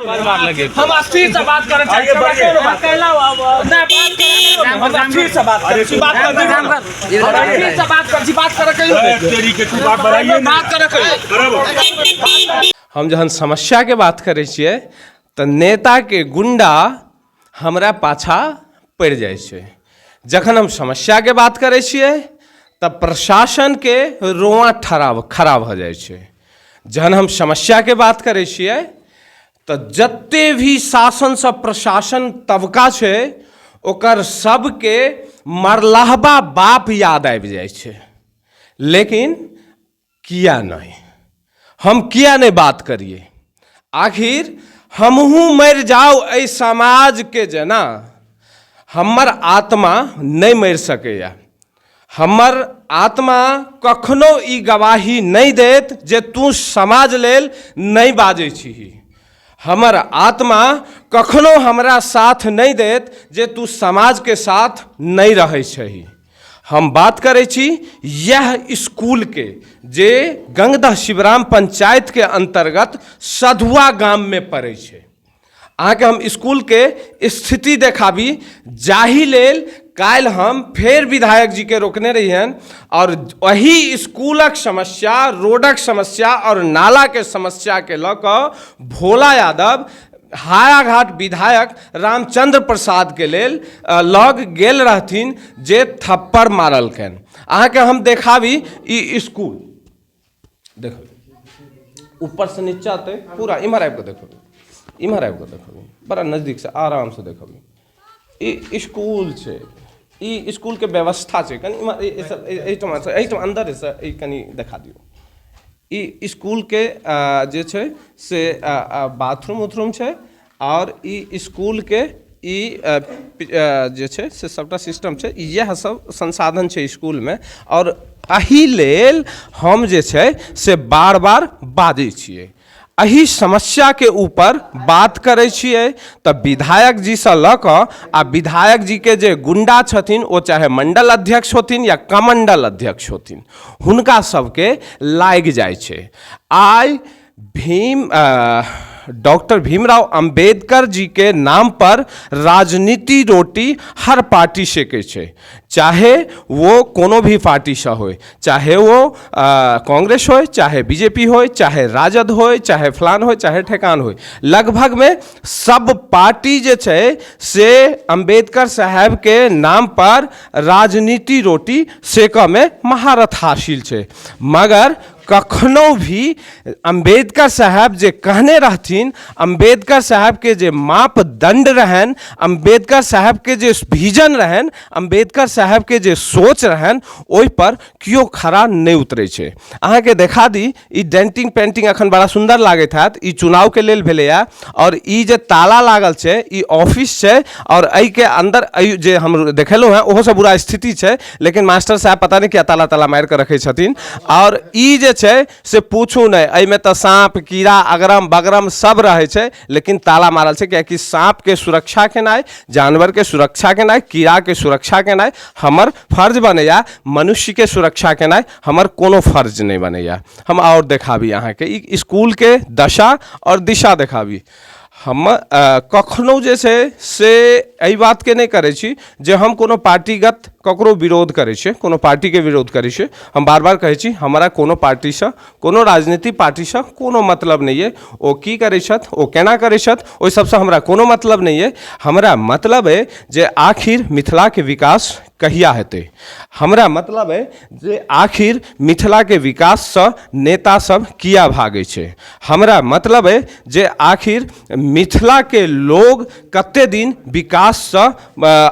हम अस्थिर से बात करे चाहे छी, हमरा कोनो बात नहीं, बात करे हम अस्थिर से बात करे छी, बात कर हम अस्थिर से बात कर छी, बात करे कहियो तेरी के तू बात बढ़ाइए बात करे कहियो। हम जहन समस्याके बात करै छियै तऽ नेताके गुंडा हमरा पाछाँ पड़ि जाइ छै। जखन हम समस्याके बात करै छियै तऽ प्रशासनके रोआँ ठड़ा खड़ा भऽ जाइ छै। जहन हम समस्याके बात करै छियै तऽ जते भी शासनसँ प्रशासन तबका छै, ओकर सबके मरलहबा बाप याद आबि जाइ छै। लेकिन किया नहि, हम किया नहि बात करियै? आखिर हमहूँ मरि जाउ एहि समाजके जेना, हमर आत्मा नहि मरि सकैए। हमर आत्मा कखनो ई गवाही नहि देत जे तू समाज लेल नहि बाजै छिही। हमर आत्मा कखनो हमरा साथ नहि देत जे तू समाजके साथ नहि रहै छही। हम बात करै छी इएह इसकुलके, जे गंगदह शिवराम पंचायतके अन्तर्गत सधुआ गाममे पड़ै छै। अहाँके हम इसकुलके स्थिति देखाबी, जाहि लेल काल्हि हम फेर विधायक जीके रोकने रहियनि आओर एहि इसकुलक समस्या, रोडक समस्या आओर नालाके समस्याके लऽ कऽ भोला यादव हायाघाट विधायक रामचंद्र प्रसादके लेल लग गेल रहथिन, जे थप्पड़ मारलकनि। अहाँके हम देखाबी ई इसकुल। देखो, ऊपरसँ नीचा तक पूरा। इम्हर आबि कऽ देखो, इम्हर आबि कऽ देखो, बड़ा नजदीकसँ आरामसँ देखो। ई इसकुल छै, ई इसकुलके व्यवस्था छै। कनि इम्हर एहिठाम, एहिठाम अन्दरसँ ई कनि देखा दियौ। ई इसकुलके जे छै से बाथरूम उथरूम छै आओर ई इसकुलके ई जे छै से सभटा सिस्टम छै। इएह सब संसाधन छै इसकुलमे आओर एहि लेल हम जे छै से बार बार बाजै छियै, एहि समस्याके ऊपर बात करै छियै तऽ विधायक जीसँ लऽ कऽ आ विधायक जीके जे गुंडा छथिन, ओ चाहे मण्डल अध्यक्ष होथिन या कमण्डल अध्यक्ष होथिन, हुनका सबके लागि जाइ छै। आइ भीम डॉक्टर भीमराव अम्बेडकर जीके नाम पर राजनीति रोटी हर पार्टी सेकै छै, चाहे वो कोनो भी पार्टीसँ होय, चाहे वो कांग्रेस होय, चाहे बीजेपी होय, चाहे राजद होय, चाहे फलान होय, चाहे ठेकान होय। लगभगमे सब पार्टी जे छै से अम्बेडकर साहेबके नाम पर राजनीति रोटी सेकऽमे महारत हासिल छै। मगर कखनो भी अम्बेडकर साहेब जे कहने रहथिन, अम्बेडकर साहेबके जे मापदंड रहनि, अम्बेडकर साहेबके जे विजन रहनि, अम्बेडकर साहेबके जे सोच रहनि, ओहिपर केओ खरा नहि उतरै छै। अहाँके देखा दी, ई डेंटिंग पेंटिंग अखन बड़ा सुन्दर लागैत हैत, ई चुनावके लेल भेलैए। आओर ई जे ताला लागल छै, ई ऑफिस छै आओर एहिके अन्दर एहि जे हम देखेलहुँ हेँ, ओहोसँ बुरा स्थिति छै। लेकिन मास्टर साहेब पता नहि किया ताला ताला मारि कऽ रखै छथिन। आओर ई जे छै से पूछू नहि, एहिमे तऽ साँप कीड़ा अगरम बगरम सब रहै छै, लेकिन ताला मारल छै, कियाकि साँपके सुरक्षा केनाइ, जानवरके सुरक्षा केनाइ, कीड़ाके सुरक्षा केनाइ हमर फर्ज बनैया, मनुष्यके सुरक्षा केनाइ हमर कोनो फर्ज नहि बनैया। हम आओर देखाबी अहाँके ई इसकुलके दशा आओर दिशा देखाबी। हम कखनो जे छै से एहि बातके नहि करै छी जे हम कोनो पार्टीगत ककरो विरोध करै छियै, कोनो पार्टीके विरोध करै छियै। हम बार बार कहै छी, हमरा कोनो पार्टीसँ, कोनो राजनीतिक पार्टीसँ कोनो मतलब नहि अइ। ओ की करै छथि, ओ केना करै छथि, ओहि सभसँ हमरा कोनो मतलब नहि अइ। हमरा मतलब अइ जे आखिर मिथिलाके विकास कहिया हेतै। हमरा मतलब अइ जे आखिर मिथिलाके विकाससँ नेता सब किया भागै छै। हमरा मतलब अइ जे आखिर मिथिलाके लोग कते दिन विकाससँ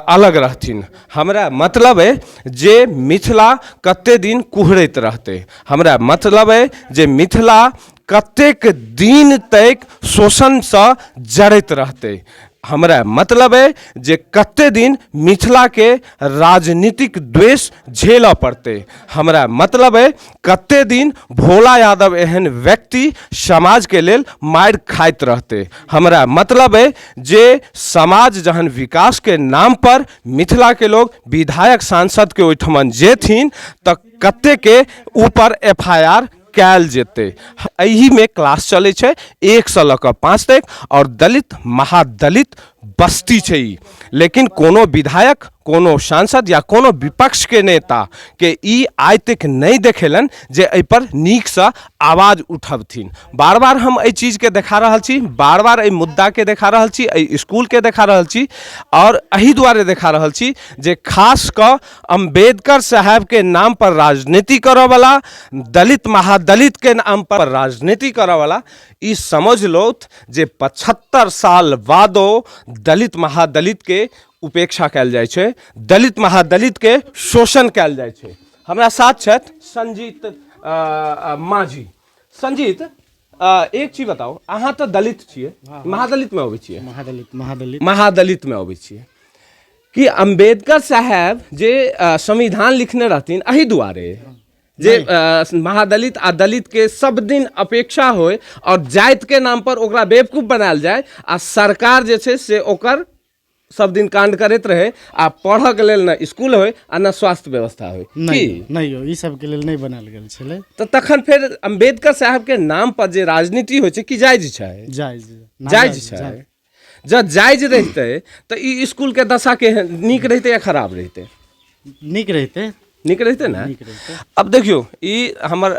अलग रहथिन। हमरा मतलब अइ जे मिथिला कते दिन कुहरैत रहतै। हमरा मतलब अइ जे मिथिला कतेक दिन तक शोषणसँ जड़ैत रहतै। हमरा मतलब अइ जे कते दिन मिथिलाके राजनीतिक द्वेष झेलऽ पड़तै। हमरा मतलब अइ कते दिन भोला यादव एहन व्यक्ति समाजके लेल मारि खाइत रहतै। हमरा मतलब अइ जे समाज जहन विकासके नामपर मिथिलाके लोग विधायक सांसदके ओहिठमन जेथिन तऽ कतेके ऊपर एफ I R कयल जेतै। एहिमे क्लास चलै छै 1 सँ लऽ कऽ 5 तक आओर दलित महादलित बस्ती छै ई। लेकिन कोनो विधायक, कोनो सांसद या कोनो विपक्षके नेताके ई आइ तक नहि देखेलनि जे एहिपर नीकसँ आवाज उठबथिन। बार बार हम एहि चीजके देखा रहल छी, बार बार एहि मुद्दाके देखा रहल छी, एहि इसकुलके देखा रहल छी आओर एहि दुआरे देखा रहल छी जे खास कऽ अम्बेडकर साहेबके नाम पर राजनीति करऽवला, दलित महादलितके नाम पर राजनीति करऽवला ई समझ लौथ जे 75 साल बादो दलित महादलितके उपेक्षा कयल जाइ छै, दलित महादलितके शोषण कयल जाइ छै। हमरा साथ छथि संजीत माझी। संजीत, एक चीज बताउ, अहाँ तऽ दलित छियै, महादलितमे अबै छियै? महादलित, महादलित। महादलितमे अबै छियै। कि अम्बेडकर साहेब जे संविधान लिखने रहथिन एहि दुआरे जे महादलित आ दलित के सब दिन अपेक्षा होय और जाति के नाम पर ओकरा बेवकूफ बनायल जाय आ सरकार जे छै से ओकर सब दिन कांड करैत रहे आ पढ़ऽ के लेल ने स्कूल होय आ न स्वास्थ्य व्यवस्था होय? नहि। की नहि यौ, ई सबके लेल नहि बनायल गेल छलै। तऽ तखन फेर अम्बेडकर साहब के नाम पर जे राजनीति होइ छै, की जायज छै? जायज। जायज छै? जँ जायज रहितै तऽ ई स्कूल के दशा केहन, नीक रहितै या खराब रहितै? नीक रहितै। नीक रहितै ने? नीक रहितै। अब देखियौ, ई हमर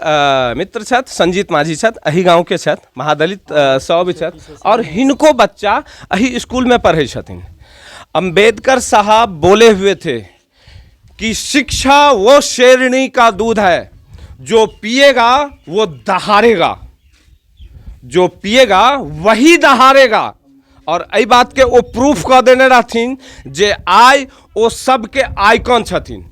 मित्र छथि, संजीत माझी छथि, एही गाँवके छथि, महादलित सँ अबै छथि आओर हिनको बच्चा एही स्कूलमे पढ़ै छथिन। अम्बेडकर साहब बोले हुए थे कि शिक्षा वो शेरनी का दूध है, जो पिएगा वो दहाड़ेगा, जो पिएगा वही दहाड़ेगा। और एहि बातके ओ प्रूफ कऽ देने रहथिन जे आइ ओ सबके आइकॉन छथिन।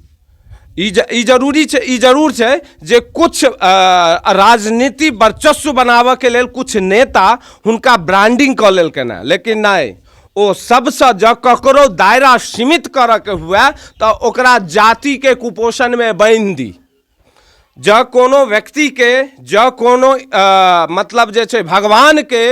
ई जरूरी छै, ई जरूर छै जे कुछ राजनीति वर्चस्व बनाबऽके लेल कुछ नेता हुनका ब्रांडिंग कऽ लेलकनि हेँ, लेकिन नहि, ओ सबसँ जँ ककरो दायरा सीमित करऽके हुए तऽ ओकरा जातिके कुपोषणमे बान्हि दी। जँ कोनो व्यक्तिके, जँ कोनो मतलब जे छै भगवानके,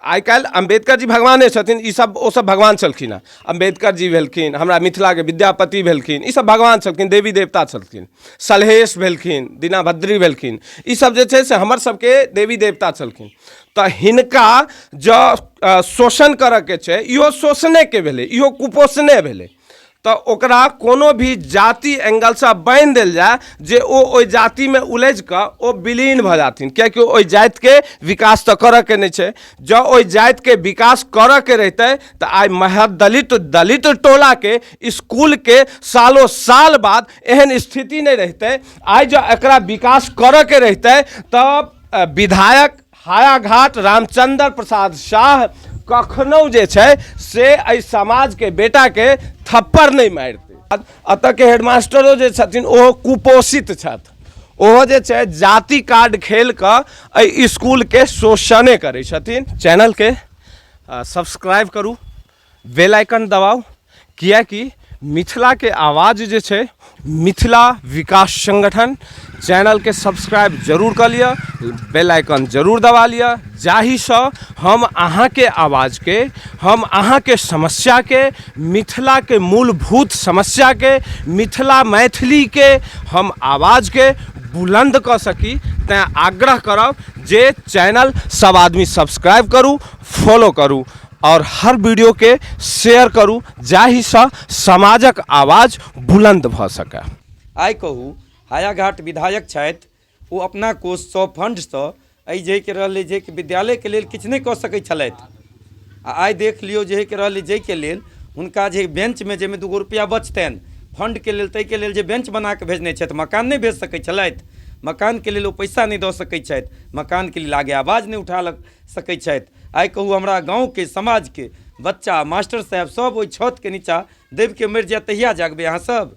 आइ काल्हि अम्बेडकर जी भगवाने छथिन, ईसब ओसब भगवान छलखिन हेँ। अम्बेडकर जी भेलखिन, हमरा मिथिलाके विद्यापति भेलखिन, ईसब भगवान छलखिन, देवी देवता छलखिन। सलहेश भेलखिन, दीनाभद्री भेलखिन, ईसब जे छै से हमर सबके देवी देवता छलखिन। तऽ हिनका जँ शोषण करऽके छै, इहो शोषणेके भेलै, इहो कुपोषणे भेलै, तऽ ओकरा कोनो भी जाति एंगलसँ बान्हि देल जाय जे ओ ओहि जातिमे उलझि कऽ ओ विलीन भऽ जाथिन, किएकि ओहि जातिके विकास तऽ करऽके नहि छै। जँ ओहि जातिके विकास करऽके रहितै तऽ आइ महादलित दलित टोलाके इसकुलके सालो साल बाद एहन स्थिति नहि रहितै। आइ जँ एकरा विकास करऽके रहितै तऽ विधायक हायाघाट रामचंद्र प्रसाद शाह कखनो जे छै से एहि समाजके बेटाके थप्पड़ नहि मारितै। एतऽके हेडमास्टरो जे छथिन ओहो कुपोषित छथि, ओहो जे छै जाति कार्ड खेल कऽ एहि इसकुलके शोषणे करै छथिन। चैनलके सब्सक्राइब करू, बेल आइकन दबाउ, किएकि मिथिलाके आवाज जे छै मिथिला विकास संगठन, चैनलके सब्सक्राइब जरूर कऽ लिअ, बेल आइकन जरूर दबा लिअ, जाहिसँ हम अहाँके आवाजके, हम अहाँके समस्याके, मिथिलाके मूलभूत समस्याके, मिथिला मैथिलीके हम आवाजके बुलन्द कऽ सकी। तैँ आग्रह करब जे चैनल सब आदमी सब्सक्राइब करू, फॉलो करू आओर हर वीडियोके शेयर करू, जाहिसँ समाजक आवाज बुलन्द भऽ सकय। आइ कहू, हायाघाट विधायक छथि, ओ अपना कोषसँ, फंडसँ एहि जाहिके रहलै जे कि विद्यालयके लेल किछु नहि कऽ सकै छलथि। आ आइ देख लियौ, जाहिके रहलै जाहिके लेल हुनका जे बेंचमे जाहिमे 2 गो रुपैआ बचतनि फंडके लेल, ताहिके लेल जे बेंच बना कऽ भेजने छथि, मकान नहि भेज सकै छलथि। मकानके लेल ओ पैसा नहि दऽ सकै छथि, मकानके लेल आगे आवाज नहि उठा सकै छथि। आइ कहू, हमरा गाँवके समाजके बच्चा, मास्टर साहेब सब ओहि छतके नीचाँ दबिके मरि जायत, तहिया जागबै अहाँसभ?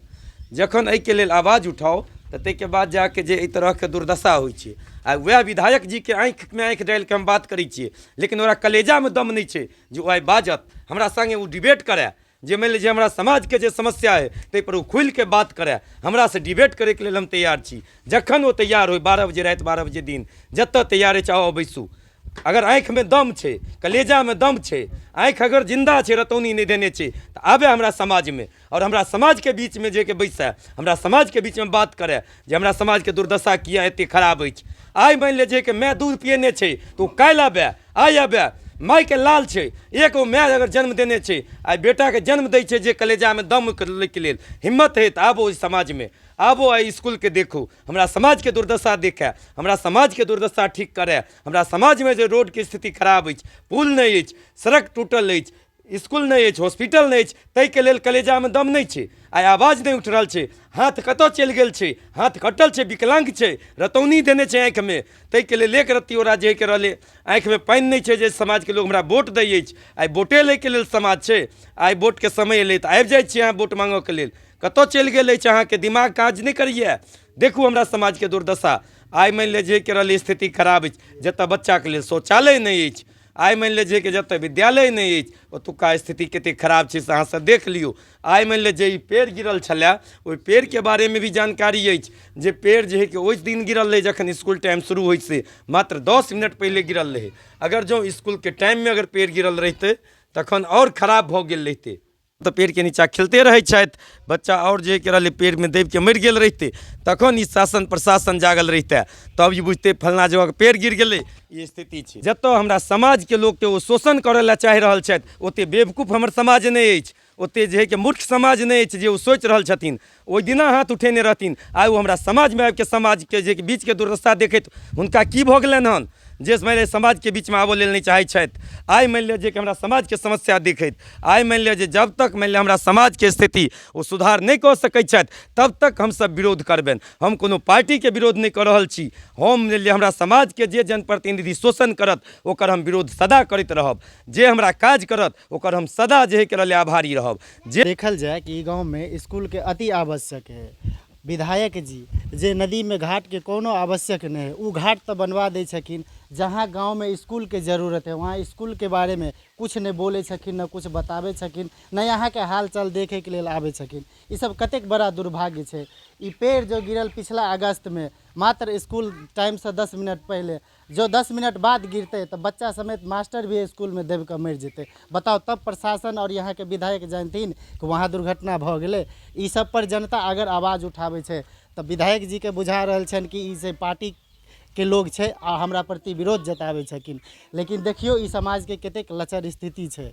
जखन एहिके लेल आवाज उठाउ तऽ ताहिके बाद जाके जे एहि तरहके दुर्दशा होइ छै। आ वएह विधायक जीके आँखिमे आँखि डालिके हम बात करै छियै, लेकिन ओकरा कलेजामे दम नहि छै जे ओ आइ बाजत हमरा सङ्गे, ओ डिबेट करय, जे मानि लिअ जे हमरा समाजके जे समस्या अइ ताहिपर ओ खुलिके बात करय। हमरासँ डिबेट करैके लेल हम तैयार छी, जखन ओ तैयार होइ, 12 बजे राति, 12 बजे दिन, जतऽ तैयार अछि, आउ बैसू। अगर आँखिमे दम छै, कलेजामे दम छै, आँखि अगर जिन्दा छै, रतौनी नहि देने छै, तऽ आबे हमरा समाजमे आओर हमरा समाजके बीचमे जे के बैसए, हमरा समाजके बीचमे बात करए जे हमरा समाजके दुर्दशा किया एते खराब अछि। आइ मानि ले जे कि माय दूध पियेने छै तऽ ओ काल्हि आबए, आइ आबए, मायके लाल छै, एक ओ माय अगर जन्म देने छै, आइ बेटाके जन्म दै छै जे कलेजामे दम लैके लेल हिम्मत हइ, तऽ आबो ओहि समाजमे आबो, एहि इसकुलके देखू, हमरा समाजके दुर्दशा देखए, हमरा समाजके दुर्दशा ठीक करए। हमरा समाजमे जे रोडके स्थिति खराब अछि, पुल नहि अछि, सड़क टूटल अछि, इसकुल नहि अछि, हॉस्पिटल नहि अछि, ताहिके लेल कलेजामे दम नहि छै, आइ आवाज नहि उठि रहल छै। हाथ कतऽ चलि गेल छै? हाथ कटल छै, विकलाङ्ग छै, रतौनी देने छै आँखिमे, ताहिके लेल एक रत्ती ओकरा जे के रहलै आँखिमे पानि नहि छै जे समाजके लोक हमरा वोट दै अछि। आइ वोटे लैके लेल समाज छै? आइ वोटके समय एलै तऽ आबि जाइ छी अहाँ वोट माँगऽके लेल। कतऽ चलि गेल अछि अहाँके दिमाग? काज नहि करैए? देखू हमरा समाजके दुर्दशा। आइ मानि लिअ जे के रहलै स्थिति खराब अछि, जतऽ बच्चाके लेल शौचालय नहि अछि, आइ मानि लिअ जे कि जतऽ विद्यालय नहि अछि, ओतुका स्थिति कतेक खराब छै से अहाँसभ देख लियौ। आइ मानि लिअ जे ई पेड़ गिरल छलए, ओहि पेड़के बारेमे भी जानकारी अछि जे पेड़ जे हइ कि ओहि दिन गिरल रहै जखन इसकुल टाइम शुरू होइ से मात्र 10 मिनट पहिले गिरल रहै। अगर जँ इसकुलके टाइममे अगर पेड़ गिरल रहितै तखन आओर खराब भऽ गेल रहितै। तऽ पेड़के नीचाँ खेलते रहै छथि बच्चा, आओर जे के रहलै पेड़मे दबिके मरि गेल रहितै, तखन ई शासन प्रशासन जागल रहितै, तब ई बुझतै फल्लाँ जगहके पेड़ गिर गेलै। ई स्थिति छै जतऽ हमरा समाजके लोकके ओ शोषण करऽ लए चाहि रहल छथि। ओतेक बेवकूफ हमर समाज नहि अछि, ओतेक जे हइ कि मूर्ख समाज नहि अछि जे ओ सोचि रहल छथिन। ओहि दिना हाथ उठेने रहथिन, आइ ओ हमरा समाजमे आबिके समाजके जे बीचके दुर्दशा देखैत हुनका की भऽ गेलनि हन जे मानि लिअ समाजके बीचमे आबऽ लेल नहि चाहै छथि? आइ मानि लिअ जे कि हमरा समाजके समस्या देखैत, आइ मानि लिअ जे जब तक मानि लिअ हमरा समाजके स्थिति ओ सुधार नहि कऽ सकै छथि तब तक हमसभ विरोध करबनि। हम कोनो पार्टीके विरोध नहि कऽ रहल छी। हम मानि लिअ हमरा समाजके जे जनप्रतिनिधि शोषण करत ओकर हम विरोध सदा करैत रहब, जे हमरा काज करत ओकर हम सदा जे हइ रहलै आभारी रहब। जे देखल जाय कि ई गाँवमे इसकुलके अति आवश्यक है। विधायक जी जे नदीमे घाटके कोनो आवश्यक नहि है ओ घाट तऽ बनवा दै छथिन, जहाँ गाँवमे इसकुलके जरूरत है वहाँ इसकुलके बारेमे किछु नहि बोलै छथिन, नहि किछु बताबै छथिन, नहि अहाँके हाल चाल देखैके लेल आबै छथिन। ई सब कतेक बड़ा दुर्भाग्य छै। ई पेड़ जो गिरल पिछला अगस्तमे मात्र इसकुल टाइमसँ 10 मिनट पहिले, जो 10 मिनट बाद गिरतै तऽ बच्चा समेत मास्टर भी इसकुलमे दबि कऽ मरि जेतै। बताउ, तब प्रशासन आओर यहाँके विधायक जानथिन कि वहाँ दुर्घटना भऽ गेलै? ई सब पर जनता अगर आवाज उठाबै छै तऽ विधायक जीके बुझा रहल छनि कि ई से पार्टीके लोग छै आ हमरा प्रति विरोध जताबै छथिन। लेकिन देखियौ ई समाजके कतेक लचर स्थिति छै।